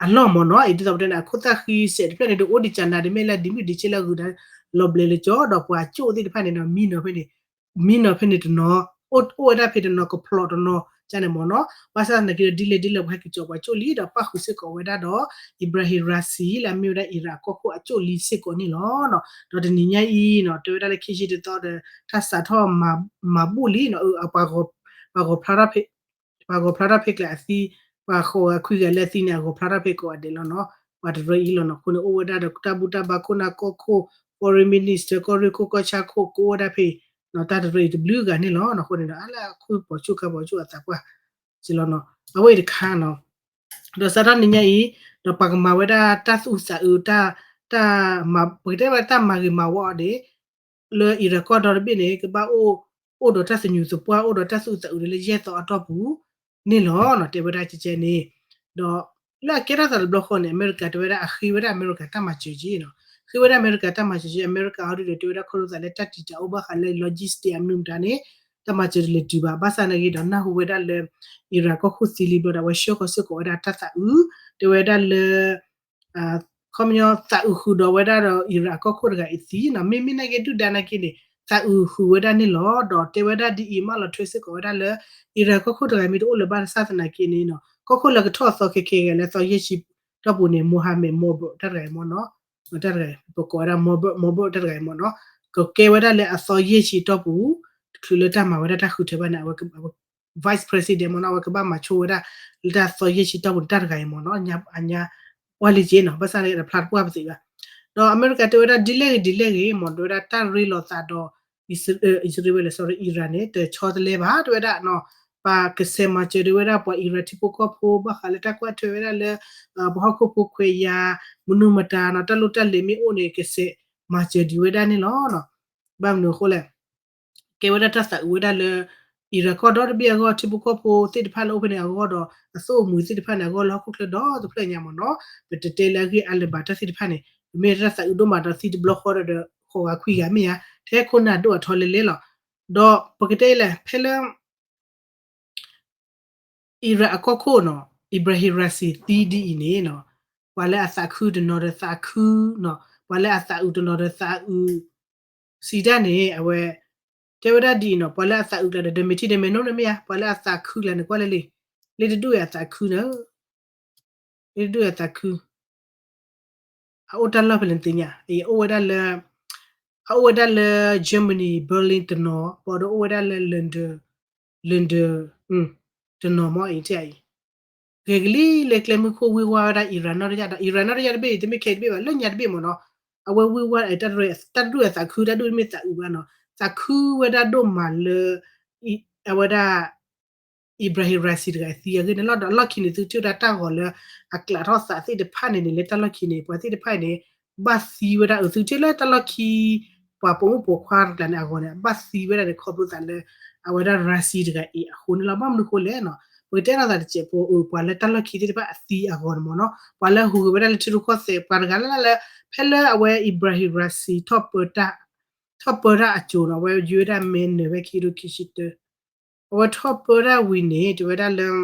အလီၢ်မ့ၢ်နီၤ အံၤဒ်သိးပတဲန့ၣ် အခိၣ်သၣ်ဃံစဲးတဖျၢၣ်န့ၣ် ဒုးအိၣ်ဒံးကၠနၤ ဒ်မ့ၢ်လၢဒံးမုၢ်ဒံးဆ့လၢအဂုၤဒီး လီၤဘျဲးလၢကၠီ ဒီးပှၤကၠိၣ်သ့ၣ်တဖၣ်န့ၣ်နီၤ မံနီၤဖဲန့ၣ် မံနီၤဖဲန့ၣ်တနီၤ အိၣ်အိၣ်ဝဲဒၣ်ဖဲတနီၤ ကဖျိးတနီၤ ကန့ၣ်မ့ၢ်နီၤ ဘၣ်ဆၣ်သနာ်က့ဒီး ဒ်လဲၣ်ဒ်လဲၣ်ပှၤဟဲက့ၤကၠီၤပှၤကၠိၣ်လံ ဒီးပၣ်ဃုာ်စ့ၢ်ကီးဝဲဒၣ်ဒီး Ebrahim Raisi လၢအမ့ၢ်ဝဲဒၣ် Iran အကီၢ်ခိၣ်အကၠိၣ်လံစ့ၢ်ကီးန့ၣ်လီၤ. ဒီးတနံၤညါအံၤနီၤ တဲဝဲဒၣ်လၢခံဆံတသီဒီး တၢ်စးထီၣ်မၤဘူၣ်လံနီၤ ပှၤဂီၤဖျါထီၣ်ဖဲ ပှၤဂီၤဖျါထီၣ်ဖဲကျဲအသံ ပှၤဃိးဂၤခွံဂၤလၢအသံန့ၣ် အဂီၤဖျါထီၣ်ဖဲကိးဂၤဒဲးလီၤနီၤ ပှၤတရၢအံၤလီၤနီၤ အဃိန့ၣ် အိၣ်ဝဲဒၣ်ဒီးတၢ်ဘူၣ်တၢ်ဘါခိၣ်နၢ်ကီၢ်ခိၣ် foreign minister ကီၢ်ရ့ၣ်ခိၣ်ကီၢ်ဆၣ်ခိၣ် ကအိၣ်ဝဲဒၣ်ဖဲ တၢ်တရၢအံၤတဘျုးဂၤန့ၣ်လီၤနီၤ အဃိန့ၣ်ဒီး အလၢအခိၣ်ပီၤဆူၣ်ခါပီၤဆူၣ်အသးပှၢ် စ့လီၤနီၤ အဝဲအံၤတခါနီၤ ဒီးစးထီၣ်နံၤညါအံၤ ဒီးပှၤကမၤဝဲဒၣ်တၢ်သူၣ်အုးသးအုး တၢ် တၢ်မၤ ပကတဲဝဲတၢ်မၤဂ့ၤမၤဝါအီၤန့ၣ် လၢ Iran ကီၢ်ဒီတဘ့ၣ်န့ၣ် ကဘၣ်အိၣ် အိၣ်ဒီးတၢ်သညူးသပှၢ် အိၣ်ဒီးတၢ်သူၣ်အုးသးအုးန့ၣ်လၢယဲၢ်သီအတီၢ်ပူၤ န့ၣ်လီၤနီၤ တဲဝဲဒၣ်ကဲကဲန့ၣ် ဒီးလၢအကဲထီၣ်သးတဘျီဃီန့ၣ် အမဲရကၤတဲဝဲဒၣ်အဃ့ဝဲဒၣ်အမဲရကၤတၢ်မၤစၢၤက့နီၤ ဃ့ဝဲဒၣ်အမဲရကၤတၢ်မၤစၢၤက့ အမဲရကၤအီၤဒုဒီးတဲဝဲဒၣ်ခီဖျိသးလၢတၢ်တံာ်တာ်အိၣ်ဘၣ်ဃးလၢ logistic အမနုၤမတၤန့ၣ် တၢ်မၤစၢၤတလဲၤတုၤဘၣ် ဘၣ်ဆၣ်နာ်က့ဒီးနၢ်ဟူဝဲဒၣ်လၢ Iran ကီၢ်ခိၣ်သံလံဘျီဒီး အဝဲဆှၢဃီၤစ့ၢ်ကီးဝဲဒၣ်တၢ်သးအုး တဲဝဲဒၣ်လၢ ခီပညီသးအုးဃုာ်ဒီးဝဲဒၣ်ဒီး Iran အကီၢ်ခိၣ်တဂၤအံၤသံနီၤ မ့မ့ၢ်နာ်က့ဒုၣ်ဒါနာ်က့န့ၣ် သးအုးဃုာ်ဝဲဒၣ်န့ၣ်လီၤ ဒီးတဲဝဲဒၣ်ဒ်အံၤမးလီၤထွဲစ့ၢ်ကီးဝဲဒၣ်လၢ Iran ကီၢ်ခိၣ်တဂၤမ့ၢ်တအိၣ်လၢၤဘၣ်တၢ်ဆၣ်သနာ်က့န့ၣ်နီၤ ကီၢ်ခိၣ်လၢကထီၣ်အသီခဲခဲဂၤလၢအသီယဲၢ်ဆံတီၢ်ပူၤန့ၣ် Mohammed Mossadegh တၢ်တဂၤအံၤမ့ၢ်နီၤ တၢ်တဂၤ ပကိးဝဲဒၣ် Mossadegh တၢ်တဂၤအံၤမ့ၢ်နီၤ ကကဲဝဲဒၣ်လၢအသီယဲၢ်ဆံတီၢ်ပူၤ တချုးလၢတၢ်မၤဝဲဒၣ်တၢ်ဃုထၢဘၣ်န့ၣ် အဝဲ vice president မ့ၢ်နီၤ အဝဲကဘၣ်မၤဆိဝဲဒၣ် လၢတၢ်သီယဲၢ်ဆံတီၢ်ပူၤန့ၣ် တၢ်တဂၤအံၤမ့ၢ်နီၤ အညါ ပှၢ်လံက့နီၤ ဘၣ်ဆၣ်န့ၣ်တဖျါတပှၢ်ပသ့ဘၣ် ဒီးအမဲရကၤတဲဝဲဒၣ်ဒ်လဲၣ်ဂ့ၤဒ်လဲၣ်ဂ့ၤမ့ၢ် တဲဝဲဒၣ်တၢ်ရ့လိာ်သးဒီး အံၣ်စရ့လး sorry Iran န့ၣ် တဆီတလဲဘၣ် တဲဝဲဒၣ်နီၤ ပှၤကစဲးမၤစၢၤတဲဝဲဒၣ်ပှၤ Iran ထံဖိကီၢ်ဖိ ဘၣ်ဃးလၢတၢ်ကွၢ်ထွဲဝဲဒၣ်လၢ ပှၤဟီၣ်ခိၣ်ဖိခွဲးယာ် မနုၤမတၤနီၤ တၢ်လိၣ်တၢ်လဲၤမ့ၢ်အိၣ်န့ၣ် ကစဲးမၤစၢၤဒံးဝဲဒၣ်န့ၣ်လီၤ. ဘၣ်မနုၤအဃိလဲၣ် ကဲဝဲဒၣ်တၢ်သးအုးဝဲဒၣ်လၢ Iran ကီၢ်ဒီတဘ့ၣ်အဂီၢ် ထံဖိကီၢ်ဖိသ့ၣ်တဖၣ်လၢအိၣ်ဖဲန့ၣ်အဂီၢ်ဒီး အသိၣ်အမှံၤသ့ၣ်တဖၣ်န့ၣ်အဂီၢ်လၢဟီၣ်ခိၣ်ချၢဒီတဖျၢၣ်ညါမ့ၢ်နီၤ ပတတဲလၢအဂ့ၢ်အါလၢၤဘၣ်တၢ်သ့ၣ်တဖၣ်န့ၣ် ပမ့ၢ်တၢ်သးအုးဒိၣ်မးဒီးသံတဘျီဃီဒီး ဃိးဂၤခွံဂၤမ့ၢ်ဧါ ထဲခိၣ်နၢ်ဒိၣ်အထီလဲၤလဲၤလီၤ ဒီးပကတဲလဲၣ် ဖဲလၢ Iran အကီၢ်ခိၣ်နီၤ Ebrahim Raisi သံဒ်အံၤန့ၣ်နီၤ ပှၤလၢအသးခုတနီၤဒီးသးခုနီၤ ပှၤလၢအသးအုးတနီၤဒီးသးအုး စံးတၢ်န့ၣ် အဝဲ တဲဝဲဒၣ်ဒ်အံၤနီၤ ပှၤလၢအသးအုးကျါဒီး ဒီးမဲာ်ထံဒီးမဲာ်နိန့ၣ်မ့ၢ်ဧါ ပှၤလၢအသးခုကျါန့ၣ် ကွၢ်လၢလံ လၢတဒူၣ်အံၤအသးခုန့ၣ် လၢတဒူၣ်အံၤအသးခု အအိၣ်တၢ်လီၢ်ဖဲလဲၣ်နသ့ၣ်ညါ အအိၣ်ဝဲဒၣ်လၢ အအိၣ်ဝဲဒၣ်လၢ Germany Berlin တနီၤ ဘၣ်ဒီးအိၣ်ဝဲဒၣ်လၢ London London တနီၤမ့ၢ်အံၤထဲအံၤ ဂဲၤကလံၤလၢကျဲမုၢ်ခိၣ်ဝံၤဝါဝဲဒၣ် Iran နီၣ်တယၣ်ဒီး Iran နီၣ်တယၣ်တဘ့ၣ်အံၤ တမ့ၢ်ခဲအံၤတဘ့ၣ်ဘၣ် လၢညါတဘ့ၣ်မ့ၢ်နီၤ, အဝဲဝံၤဝါ တၢ်တရူၢ်အသးခု တၢ်ဒူၣ်အသးခုတၢ်ဒူၣ်တမ့ၢ်သးအုးဘၣ်နီၤ, သးခုဝဲဒၣ်ဒိၣ်မးလၢ အဝဲဒၣ် Ebrahim Raisi တဂၤအသံအဂ့ၢ်န့ၣ်လီၤ. ဒီးအလီၢ်ခံန့ၣ် သုထံၣ်ဝဲဒၣ်တၢ်ဂီၤလၢအကျးထီၣ်သးသ့ၣ်တဖၣ်န့ၣ်န့ၣ် လၢတၢ်လီၢ်ခံန့ၣ် ပှၤသ့ၣ်တဖၣ်အံၤန့ၣ် ဘၣ်သံဝဲဒၣ် အသုထံၣ်လၢတၢ်လီၢ်ခံ ပှၤပိာ်မုၣ်ပိာ်ခွါတကျါန့ၣ်အဂီၢ်န့ၣ် ဘၣ်သံဝဲဒၣ်န့ၣ် ခီဖျိသးလၢ အဝဲဒၣ် Raisi တဂၤအံၤအဃိန့ၣ်လီၤ. ဘၣ်မနုၤဃိလဲၣ်နီၤ, ပကတဲနီၤသးတစဲးဖိ ပှၤလၢတၢ်လီၢ်ခံသ့ၣ်တဖၣ်အသံအဂီၢ်န့ၣ်မ့ၢ်နီၤ, ပှၤလၢဟူးဂဲၤဝဲဒၣ်လၢထံရူၢ်ကီၢ်သဲး ပှၤတဂၤလၢ်လၢ်လၢ ဖဲလၢအဝဲ Ebrahim Raisi ထီၣ်ပၢတၢ်အစိၤနီၤ, အဝဲယွၤဝဲဒၣ်မဲနၢၤဝဲခံကထိခံဆံတၢ အဝဲထီၣ်ပၢတၢ်ဝံၤန့ၣ် တဲဝဲဒၣ်လၢ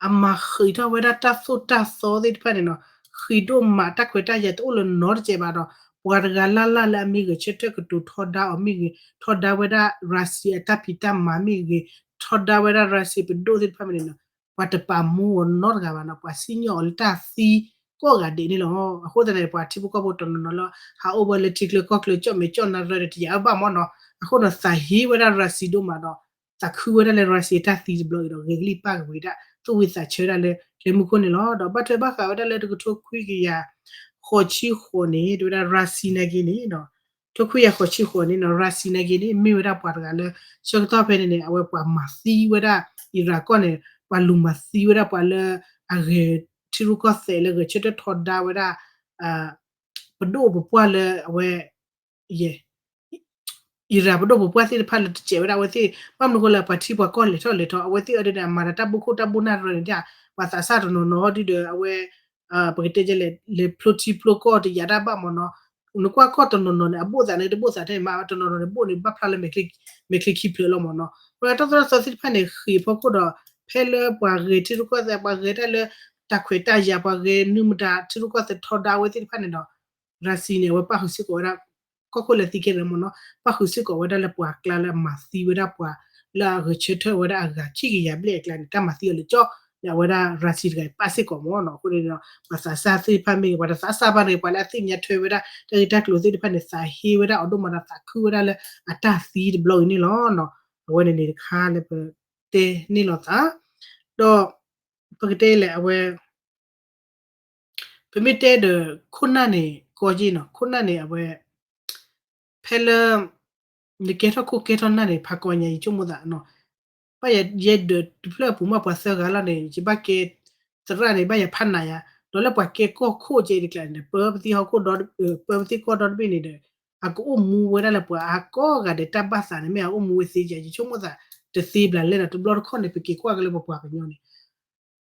အမၤဃံးထီၣ်ဝဲဒၣ်တၢ်သိၣ်တၢ်သီသ့ၣ်တဖၣ်န့ၣ်နီၤ, ဃံးဒိၣ်မးတၢ်ခွဲးတၢ်ယာ်တအိၣ်လၢနီတစဲးဘၣ်ဒီး ပှၤတဂၤလၢ်လၢ်လၢအမ့ၢ်ဂဲၤဆၢထၢၣ်ကတိၤထီဒါအီၤမ့ၢ်ဂ့ၤ, ထီဒါဝဲဒၣ် Raisi အတၢ်ဖံးတၢ်မၤမ့ၢ်ဂ့ၤ, ထီဒါဝဲဒၣ် Raisi ပဒိၣ်သ့ၣ်တဖၣ်မ့ၢ်န့ၣ်နီၤ, ပှၤတပာ်မူအီၤနီတဂၤဘၣ်နီၤ, ပှၤစံၣ်ညီၣ်အီၤလၢတၢ်သံကိးဂၤဒဲးန့ၣ်လီၤ. အဃိသတးန့ၣ် ပှၤထံဖိကီၢ်ဖိတနီၤနီၤလၢ ဟးအိၣ်ဝဲလၢထံချၢကီၢ်ချၢ ကၠီၣ်မဲာ်ကၠီၣ်နၢ်ရၢဒီး တယာ်ဝဲဘၣ်မ့ၢ်နီၤ, အဃိနီၤ သးဟ့ဝဲဒၣ် Raisi ဒိၣ်မးဒီး သးခုဝဲဒၣ်လၢ Raisi အတၢ်သံတဘျီအံၤဒီး ဂဲၤကလံၣ်ပၢ်ကဝံၤဒၣ် သူၣ်ဝံသးဆၢဒၣ်လၢကျဲမုၢ်ခိၣ်န့ၣ်လီၤ. ဒီးဘၣ်ထွဲဘၣ်ဃးဝဲဒၣ်လၢတကထိခွံကယၤ ဃိးဆံဃိးန့ၣ် တဲဝဲဒၣ် Raisi နာ်က့န့ၣ် ထိခွံကယၤဃိးဆံဃိးန့ၣ်နီၤ Raisi နာ်က့န့ၣ် မ့ၢ်ဝဲဒၣ်ပှၤတဂၤလၢ ဆၢကတီၢ်ဖဲန့ၣ်န့ၣ် အဝဲပှၤမၤသံဝဲဒၣ် Iran ကီၢ်န့ၣ် ပှၤလူၤမၤသံဝဲဒၣ်ပှၤလၢအဂဲၤထံရူၢ်ကီၢ်သဲးလၢဂဲၤဆၢထၢၣ်ထီဒါဝဲဒၣ် ပဒိၣ်ပပှၢ်လၢအဝဲ Iran ပဒိၣ်ပပှၢ်သ့ၣ်တဖၣ်လၢတစဲးဝဲဒၣ်အဝဲသ့ၣ် ဘၣ်မနုၤဃိလၢပှၤထံပှၤကီၢ်လဲၤထီၣ်လဲၤထီၣ် အဝဲသ့ၣ်အီၤဒ်န့ၣ် အမၤဒီးတၢ်ဘိၣ်ခိၣ်တၢ်ဘိၣ်နၢ်ရၢန့ၣ် ပှၤသးစၢ်တနီၤနီၤဒ်ဒီး အဝဲ ပကတဲလဲၣ် လဲၤဖျိထံဖျိကီၢ်တယာ်ဒၣ်ဘၣ်မ့ၢ်နီၤ, နကွၢ်ကီၢ်တနီၤနီၤန့ၣ် အဘိၣ်သးန့ၣ်တဘိၣ်သးထဲန့ၣ်မး တနီၤနီၤန့ၣ် ဘိၣ်န့ၣ်ဘၣ်ဖျါလၢ မဲာ်ချံခံဖျၢၣ်လီၤမ့ၢ်နီၤ, ဝဲဒၣ်တၢ်သိၣ်တၢ်သီသ့ၣ်တဖၣ်န့ၣ် ဃ့ၢ်ဖီခိၣ်ဒီး ဖဲလၢပှၤဂဲၤထံရူၢ်ကီၢ်သဲး ပှၤဂဲၤတၢ်လၢ တၢ်ခွဲးတၢ်ယာ် ပှၤဂဲၤနုာ်မတၤထံရူၢ်ကီၢ်သဲးထီဒါဝဲသ့ၣ်တဖၣ်န့ၣ်ဒီး Raisi န့ၣ် အဝဲပၣ်ဃုာ်စ့ၢ်ကီးဝဲဒၣ် ကီၢ်ခိၣ်လၢသံခဲလၢာ်မ့ၢ်နီၤ, ပၣ်ဃုာ်စ့ၢ်ကီးဝဲဒၣ်လၢပှၤကျါလၢအမၤသံဝဲဒၣ်ပှၤ လၢအဂဲၤဆၢထၢၣ်ဝဲဒၣ်အဂၤခံကယၤဘျဲၣ်အကျါန့ၣ် တၢ်မၤသံအီၤလၢကၠီၣ်န့ၣ် အဝဲဒၣ် Raisi တဂၤအံၤပၣ်စ့ၢ်ကီးမ့ၢ်နီၤ, အဃိန့ၣ်ဒီး ပှၤသးစၢ်သ့ၣ်တဖၣ်မ့ၢ်ဂ့ၤ ပှၤတသးစၢ်ဘၣ်န့ၣ် ပှၤလၢအသ့ၣ်ညါထွဲဝဲဒၣ် တၢ်ဂ့ၢ်တၢ်ကျိၤသ့ၣ်တဖၣ်န့ၣ် သးဟ့ဝဲဒၣ်အီၤဒိၣ်မးဒီးသးခုဝဲဒၣ်လၢအတၢ်သံတဘျီအံၤန့ၣ်လီၤ. အဝဲန့ၣ်န့ၣ်တခါလၢပတဲန့ၣ်လီၤသး ဒီး ပကတဲလဲၣ် အဝဲ ပမ့ၢ်တဲဒီး ခိၣ်နၢ်န့ၣ် ကီက့နီၤ, ခိၣ်နၢ်န့ၣ် အဝဲ ဖဲလၢ နကဲထီၣ်ခိၣ်ကဲထီၣ်နၢ်န့ၣ် ဖးကီညါ ယဆိကမိၣ်သးနီၤ, ဘၣ်ယဲဒၢးတဖျၢၣ်အပူၤမး ပှၤသၢဂၤလီၤန့ၣ် ယဘၣ်ကဲ သရၣ်န့ၣ် ဘၣ်ယၤဖးနးယၤ, ဒီးလၢပှၤကဲကီၢ်ခိၣ်ကဲတကျါန့ၣ် ပၢပသံဟီၣ်ခိၣ်ဒီ ပၢပသံကီၢ်ဒီတဘ့ၣ်န့ၣ်ဒီး အကအိၣ်မူဝဲဒၣ်လၢပှၤအါကိးဂၤဒဲးတၢ်ဘၣ်သးန့ၣ် မ့ၢ်အအိၣ်မူဝဲသ့ယၤ ယဆိကမိၣ်သး တသ့ဘျးလဲၣ်နီၤ, တဘျီတခီၣ်န့ၣ် ပက့ၤကွၢ်က့ၤလၢပပှၤကညီန့ၣ်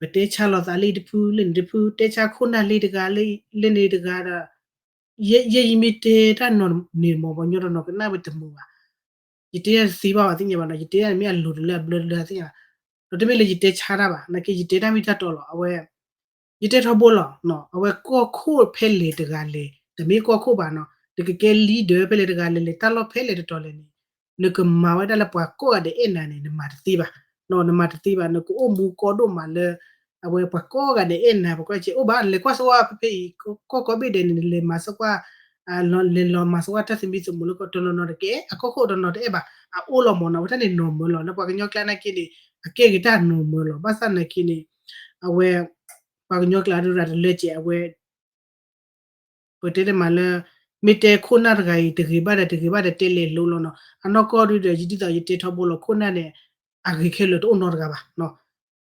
ပတဲဆါလိာ်သးလၢတဖုလၢန့ၣ်တဖု တဲဆါခိၣ်နၢ်လၢတဂၤလၢန့ၣ်တဂၤဒီး ယဲယမ့ၢ်တဲတၢ်နီၤန့ၣ်မ့ၢ် ပှၤကညီတနီၤကနၣ်ဝဲတမုာ်ဘၣ်, ယတဲတၢ်တသ့ဘၣ်ဘၣ်သ့ၣ်ညါဘၣ်နီၤ, ယတဲတၢ်န့ၣ်မ့ၢ်အလိၤတလၢအဘျၢတလၢသ့ၣ်ညါဘၣ်, ဒီးတမ့ၢ်လၢယတဲဆါတၢ်ဘၣ် နာ်က့ယတဲတၢ်မ့ၢ်တၢ်တီလီၤ အဝဲ ယတဲထီဘိလီၤ, အဝဲကီၢ်ခိၣ်ဖဲလဲၣ်တဂၤလဲၣ် တမ့ၢ်ကီၢ်ခိၣ်ဘၣ်နီၤ, နကကဲ leader ဖဲလဲၣ်တဂၤလဲၣ်လဲၣ် တၢ်လီၢ်ဖဲလဲၣ်တတီၤလဲၣ်န့ၣ် နကမၤဝဲဒၣ်လၢပှၤကိးဂၤဒဲးအဲၣ်နၤန့ၣ် နမၤတသ့ဘၣ်, နမၤတသ့ဘၣ် နကအိၣ်မူကီဒိၣ်မးလၢ အဝဲပှၤကိးဂၤဒဲးအဲၣ်နၤ ပှၤကွၢ်စ့အိၣ်ဘၣ် လဲၤကွၢ်စ့ဝါဖဲဖဲအံၤ ကီၢ်ကိးဘ့ၣ်ဒဲးန့ၣ် လဲၤမၤစ့ၢ်ကွၢ် လဲၤလီၤမၤစ့ၢ်ကွၢ်တၢ်သမံသမိးလၢကီၢ်တနီၤနီၤတကဲ အကီၢ်ခိၣ်တနီၤတအဲၣ်ဘၣ် အအိၣ်လီၤမ့ၢ်နီၤ, အဝဲတၢ်န့ၣ်နီၢ်မၢလီၤ လၢပှၤကညီကျါနာ်က့န့ၣ် အကဲက့ၤတၢ်နီၢ်မၢလီၤ ဘၣ်ဆၣ်နာ်က့န့ၣ် အဝဲ ပှၤကညီကျါဒုးရၤတလၢကဲး အဝဲ ပတဲတမးလၢ မ့ၢ်တဲခိၣ်နၢ်တဂၤအံၤ တဂ့ၤဘၣ်ဒီးတဂ့ၤဘၣ်ဒီးတဲလဲၤလိၤလီၤနီၤ, အနီၢ်ကီၢ်ဒုးဒီး ယဒ်သိးယတဲထီဘိလီၤ ခိၣ်နၢ်န့ၣ် အဂ့ၤခဲလၢာ်တအိၣ်နီတဂၤဘၣ်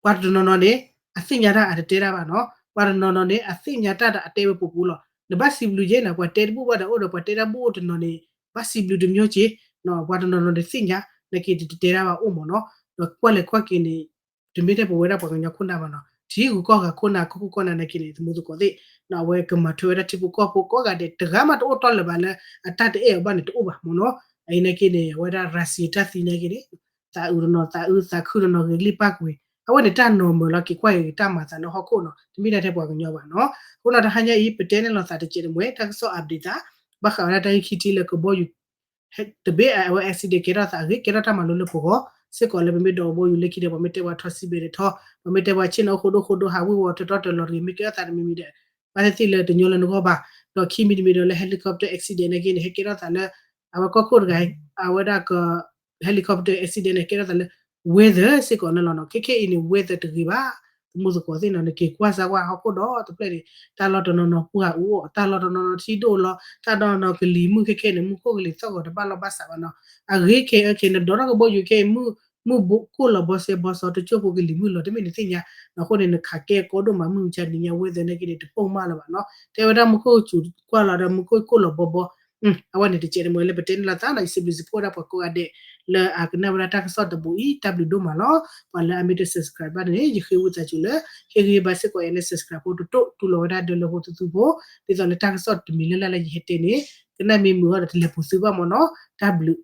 ပှၤတနီၤနီၤန့ၣ် အသ့ၣ်ညါတၢ်အတတဲတၢ်ဘၣ်နီၤ, ပှၤတနီၤနီၤန့ၣ် အသ့ၣ်ညါတၢ်ဒီးအတဲဝဲပူၤပူၤလီၤ, နဘၣ်စံးဘျုးယဲနီၤ, ပှၤတဲတဘူၣ်ဘၣ်ဒီးအိၣ်ဒီး ပှၤတဲတၢ်ဘူၣ်အိၣ်တနီၤန့ၣ် ဘၣ်စံးဘျုးတမျိုးက့ၤ, ပှၤတနီၤနီၤန့ၣ်သ့ၣ်ညါ နာ်က့တတဲတၢ်ဘၣ်အိၣ်မ့ၢ်နီၤ, ဒီးကွၢ်လဲၤကွၢ်က့ၤန့ၣ် တမ့ၢ်ထဲပဝဲဒၣ်ပှၤကညီခိၣ်နၢ်ဘၣ်နီၤ, ထံဂုၤကီၢ်ဂၤခိၣ်နၢ် ကီၢ်ခိၣ်ကီၢ်နၢ်နာ်က့န့ၣ် သမူသကိးသ့ၣ်, အဝဲကမၤထွဲဝဲဒၣ်ထံဖိကီၢ်ဖိကိးဂၤဒဲး တဂၤမးတအိၣ်တီလၢၤဘၣ်လၢ အတၢ်တအဲၣ်အီၤဘၣ်န့ၣ်တအိၣ်ဘၣ်မ့ၢ်နီၤ, အအံၤနာ်က့န့ၣ် အဝဲဒၣ် Russia တၢ်သံနာ်က့န့ၣ် သးအုးတနီၤ သးအုးသးခုတနီၤ ဂ့ၤကလံၣ်ပၢ်ကွံာ် အဝဲန့ၣ်တၢ်နီၢ်မၢလီၤက့ၤကွၢ်က့ၤတၢ်မၤသးလၢဟီၣ်ခိၣ်နီၤ, တမ့ၢ်ဒၣ်ထဲပှၤကညီဘၣ်နီၤ, အဃိနီၤ တဟါညါအံၤ ပတဲန့ၣ်လီၤသးတစဲးတမှဲ တၢ်ကစီၣ် update သး ဘၣ်ဃးဝဲဒၣ်တၢ်ဂ့ၢ်ခံထံလၢကဘီယူၤ တဘ့ၣ်အဝဲ accident ကဲထီၣ်သးအဂ့ၢ် ကဲထီၣ်တၢ်မၤလိလၢပဂီၢ် စ့ၢ်ကီးလၢပမ့ၢ်ဒိးကဘီယူၤလၢခံဒီး ပှၤမ့ၢ်တဲပှၤထီၣ်စံးဘ့ၣ်ဒီးထီၣ် ပှၤမ့ၢ်တဲပှၤဆ့ၣ်နီၤအိၣ်ဃိဒိၣ်ဃိဒိၣ်ဟးဝ့ၤဝီၤတတီတလီၤတဂ့ၤ မ့ၢ်ကဲထီၣ်သးတမံၤမံၤဒီး ဘၣ်သ့ၣ်သ့ၣ်လၢတညီလၢနဂီၢ်ဘၣ်, ဒီးခံမံၤတမံၤဒီးလၢ helicopter accident နာ်က့န့ၣ် ဟဲကဲထီၣ်သးလၢ အဝဲကီၢ်ခိၣ်တဂၤ အဝဲဒၣ်က helicopter accident န့ၣ် ကဲထီၣ်သးလၢ weather စ့ၢ်ကီးန့ၣ်လီၤနီၤ, ခဲခဲအံၤန့ၣ် weather တဂ့ၤဘၣ်, မူသကိးသ့ၣ်နီၤ နက့ၤကွၢ်စၢ်ကွၢ်ဟီၣ်ခိၣ်ဒီတဖျၢၣ်န့ၣ် တၢ်လီၢ်တနီၤနီၤပှၢ်အိၣ် တၢ်လီၢ်တနီၤနီၤထံဒိၣ်လီၤ တၢ်နီၤနီၤကလံၤမုၢ်ခဲခဲန့ၣ် မူခိၣ်ကလံၤသီၣ်ဂီၤတဘၣ်လီၢ်ဘၣ်စးဘၣ်နီၤ အဂ့ၤခဲအံၤခဲအံၤ နဒိးထီၣ်ကဘီယူၤခဲအံၤ မုၢ် မုၢ်ဘိၣ်ကိၢ်လီၤဘီစဲဘီစီ တကၠိၢ်ဖိကလံၤမုၢ်လီၤ တမ့ၢ်နသ့ၣ်ညါ အဃိန့ၣ် နခးကဲကီဒိၣ်မး မုၢ်မဆါနံၤညါ weather နာ်က့န့ၣ် တပိၢ်မၢ်လၢၤဘၣ်နီၤ တဲဝဲဒၣ်မူခိၣ်စူၤကွၢ်လီၤဒီး မူခိၣ်ကိၢ်လီၤဘီဘီ အဝဲန့ၣ်တကဲးန့ၣ် မ့ၢ်လၢပတဲန့ၢ်လိာ်သးနီၤ ယစံးဘျုးစံးဖှိၣ်ဝဲဒၣ်ပှၤကိးဂၤဒဲး လၢအကနၣ်ဝဲဒၣ်တၢ်ကစီၣ်တဘိအံၤ တၢ်ဘျုးဒိၣ်မးလီၤ ပှၤလၢအမ့ၢ်တ subscribe ဘၣ်န့ၣ် ယဃ့ဝံသးစူၤလၢ ဟ့ၣ်ဂံၢ်ဘါစ့ၢ်ကီးယၤလၢ subscribe ဖိတတိၢ် တူၢ်လိာ်ဝဲဒၣ်ဒၢလၢဖိသူသူဖိ ဒ်သိးလၢတၢ်ကစီၣ်တမံၤလၢ်လၢ်လၢယဟဲတဲန့ၣ် ကနၣ်မ့ၢ်မုာ်အီၤဒီးတလဲၤပူၤသုဘၣ်မ့ၢ်နီၤ တၢ်ဘျုး